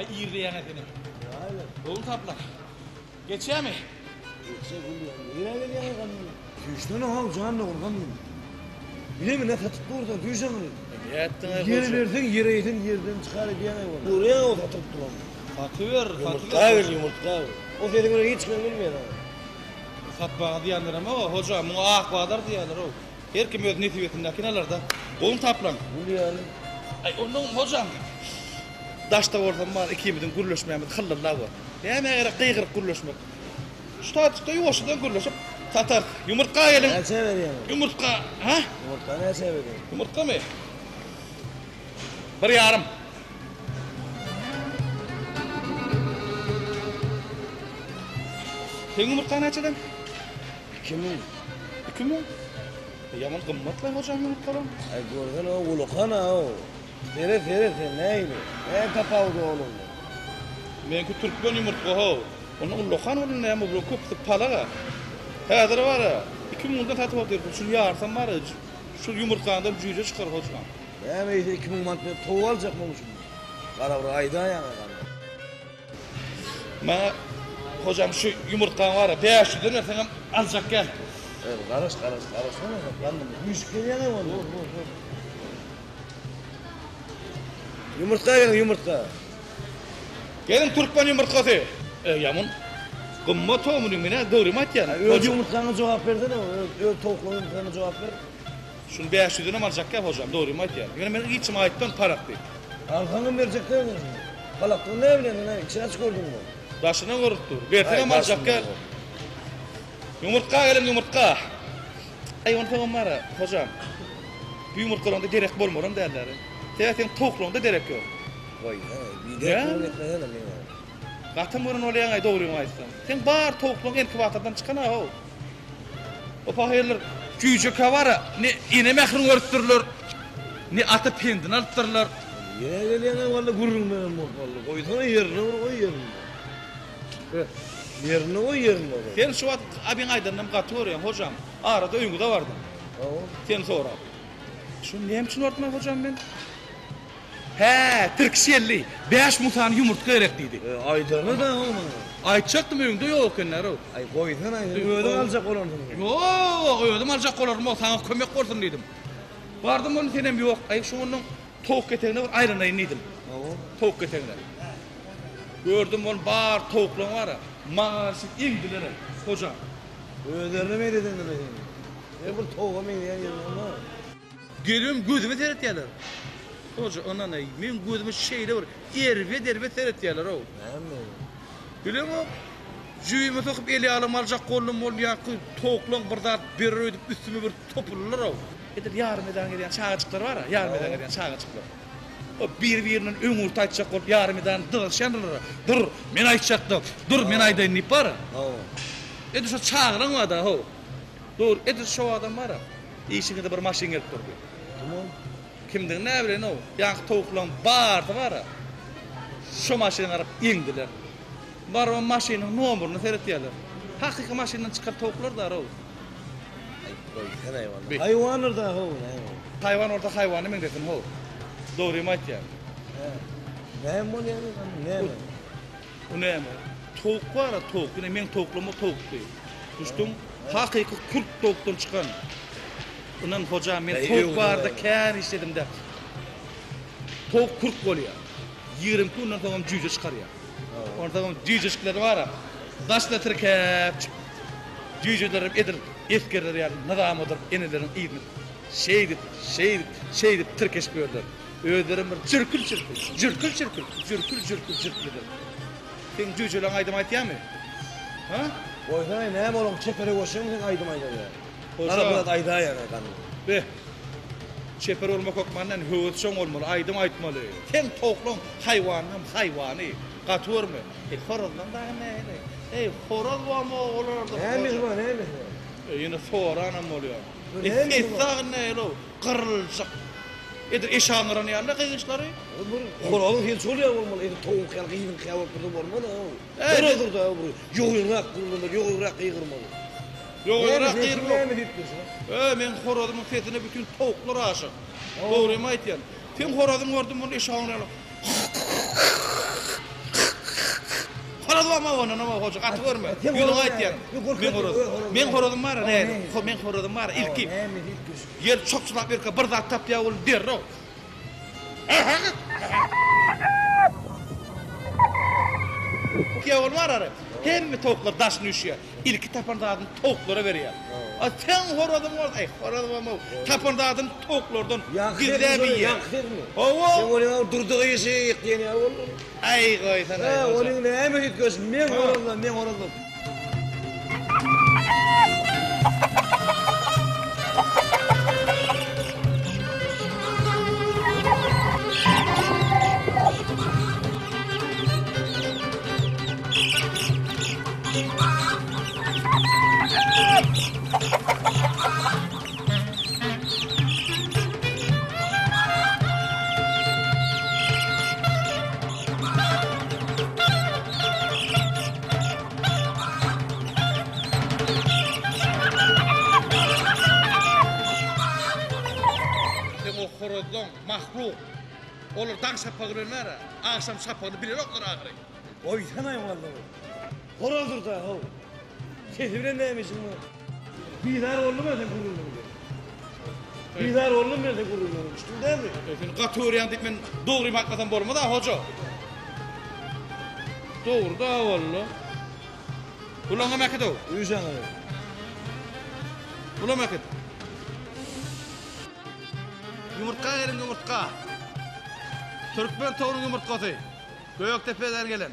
Aý irleýäňä senem. Gowy taplan. Geçýämi? Geçýä gülýän. Nirä gelýäň gandym? Süýşsene how jan dogry gandym. Bilemi ne satyp dursan süýşeňi. Nätdiň-aý Ýer berseň ýere ýesen ýerden çykar edýäň-aý ony. Görýäň o satyp duran. Satyber, satyber. Ýumurtga ber, ýumurtga ber. O sesiň bilen hiç kim bilmeýär saňa. Satmaga zyýan beremok-a, hoja, muňa ak bazar diýýärler-ow. Her kim öz nesibesindäkini alar-da. Gowy taplan. Gülýän. Aý, onnoň hojam. Daşda bolsam bar, ikimiziň gürleşmämiz hyllalla bor. Nämä gerek gygyryp gürleşmek. Şu taýjykda ýuwaşjadan gürleşip satarys. Ýumurtga geliň. Näçä berýäň? Ýumurtga, hä? Ýumurtga näçä berýäň? Ýumurtgamy? Bir ýarym. Seň ýumurtgaň näçeden? 2000. 2000? Ýaman gymmat-laý hojam ýumurtgalaň. Aý görsene o ulakan-a o. Seret seret sen nähili? Näme tapawudy olardan? Meňki türkmen ýumurtga how. Onda ullakan bolan näme bulaň köpüsi palak-a. Häzir bar-a, iki müňden satyp otyrys. Şuny ýarsam bar-a, şu ýumurtgaňdan jüýje çykar hojam. Näme eýse 2000 manat berip towuk aljakmy şuny? Gara bir aýdaýaňa ganda. Maňa hojam şu ýumurtgaň bar-a, bäş ýüzden berseňem aljak gel. Eý, garaş, garaş, garaşsana sen, gandym. Üýşüp gelýäň-ä onda. Bor, bor, bor. Ýumurtga geliň, ýumurtga. Geliň türkmen ýumurtgasy. Eý, ýaman gymmat-ow munyň, men-ä dogrymy aýtýan. Öz ýumurtgaňa jogap bersene, öz, öz towuklyň ýumurtgaňa jogap ber. Şuny bäş ýüzdenem aljak ýa hojam, dogrymy aýtýan. Ýöne men hiç kime aýtman palak diýip. Alsaňam berjek däl sen şuny. Palakdygyny näme bilýäň sen, içini açyp gördüňmi? Daşyndan görüp dur. Berseňem aljak ýa. Ýumurtga geliň ýumurtga. Aý onsoňam bar-a, hojam. Bu ýumurtgalaňda derek bolmalam däldir. Sebäbi seň towuklaňda derek ýok. Goý, biderek gürrüň etmesene meňe. Gatam gören bolýaň-aý dogryňy aýtsam. Seň bar towuklaň inkubatordan çykan-a-how. O pahyrlar jüýjekä bar-a, ne ene mährini görüpdirler, ne ata pendini alypdyrlar. Nirä gelýäň-aý walla gürrüň beren bolup walla. Goýsana ýerine bir goý ýerine. Ýerine goý ýerine goý. Sen şu wagt abyň aýdanynam gaty görýäň hojam. Arada öýüňize bardym. Hawa. Seni sorap. Şony näme üçin bardym-aý hojam men? Hä, tirkiş geldi. 5000 sany ýumurtga gerek diýdi. E, aýdana-da o maňa. Aýtjakdym öýüňde ýok ekenler-ow. Aý, goýsana, sen özüň aljak bolarsyň. Ýok, özüm aljak bolarym-ow, saňa kömek bolsun diýdim. Bardym ony senem ýok. Aý, şoňundan towuk ketegine bir aýlanaýyn diýdim. Hawa. Towuk ketegine. Gördüm ony bar towuklaň bar-a, maňa garşy eňdiler-ä, hojam. Özlerine meňzedendir-le seni. Sen bir towuga meňzeýän ýeriňem bar. Gelibem gözüme seretýärler. Hoja, ynanaý, meň gözüme şeýle bir erbet-erbet seretýärler-ow. Näme? Bilemok, jübime sokup el ýalam aljak boldum, ol ýaňky towuklaň bir zat berer öýdüp üstüme bir topuldylar-ow. Edil ýarym medan gezýän çagajyklar bar-a, ýarym medan gezýän çagajyklar. O bir-birinden öňürti aýtjak bolup ýarym medan dyzyşýandyrlar-a. Dur, men aýtjakda, dur, men aýdaýyn diýip bar-a. Hawa. Edil şo çagalaň bar-da, how. Dur, edil şo wagtam bar-a. Işigiňde bir maşyn gelip durdy. Kim ol? Kimdigini näbileýin-ow. Ýaňky towuklaryň barysy bar-a, şo maşyna garap eňdiler. Barybam maşynyň nomeryna seretýärler. Hakyky maşyndan çykan towuklar dar-ow. Aý, goýsana walla. Haýwandyr da-how, näme ol? Haýwan bolsa haýwana meňzesin-how. Dogrymy aýtýan. Hä. Näme bolýar, näme? Bu näme? Towuk bar-a, towuk. Ine, meň towuklarym-a towukdy. Düşdüň? Hakyky kürt towukdan çykan. Ynan, hoja, men towuk barada kän işledim-de. Towuk kürt bolýar. 22 günden soňam jüýje çykarýar. Onsoňam jüýjeşikleri bar-a, daşyna tirkäp, jüýjelerem edil esgerler ýaly nyzama durup, eneleriň yzyny şeýdip, şeýdip, şeýdip tirkeşip ýörler. Özlerem bir jürkül-jürkül, jürkül-jürkül, jürkül-jürkül jürkülidir. Seň jüýjeleň aýdym aýtýarmy? Ha? Goýsana, näme olaň çepere goşýaňmy sen aýdym aýdar ýaly? Gana biraz aýdaýaň-a gana. Be! Çeper bolmak hökman däl, höwesjeň bolmaly, aýdym aýtmaly. Seň towuklaň haýwanyňam haýwany. Gaty görme. Eý, horazlaň dagy nähili? Eý, horaz bormy olarda? Nämesi bar, nämesi bar? Eý, ýene soranam bolýar. Eý, sesi dagy nähili-ow? Gyryljak. Edil eşagyň gyran ýaly-la gygyçlary. Bir horazyň sesi şol ýaly bolmaly, edil towugyňky ýaly, gyzyňky ýaly bolup dursa bolmaz-a. Horazdyr-da bir ýogynrak gürlemeli, ýogynrak gygyrmaly. Ýogynrak gygyrmak. Näme diýip dursuň? Öý, meň horazymyň sesine bütin towuklar aşyk. Dogrymy aýtýan. Seň horazyňy gördüm, ol eşagyň ýaly. Horazam ondanam hoja gaty görme. Ýüzüňe aýtýan. Men horaz. Men horazym bar näme? Men horazym bar ilki. Ýer çokçulap ýörkä bir zat tapýar ol derrew. Ýa ol bar ara. Hemme towuklar daşyna üýşýär. Ilki tapan zadyny towuklara berýär. A seň horazyň bolsa, eý, horazymam-ow, tapan zadyny towuklardan gizläp iýýär. Hawa. Seň onuň durdugy eşek diýen ýaly boldy. Aý, goýsana. Hä, onuň näme üýtgeşik, meň horazlam, meň horazlam. Seň o horazlaň mahluk. Olar daň şapagy bilen bar-a, agşam şapagyny bilenoklar ahyry. Goýsana walla. Horazdyr-da, how. Sesi bilen näme işiň bar? Bizar boldum men seň gürrüňleriňden. Bizar boldum men seň gürrüňleriňden. Düşdüň dälmi? E, sen gaty görýäň diýip men dogrymy aýtmasam bolmaz-a, hoja. Dogry-da walla. Bulaňam äkit-ow. Üýşäňe. Bulam äkit. Ýumurtga geliň ýumurtga. Türkmen towunyň ýumurtgasy. Gökdepeden gelen.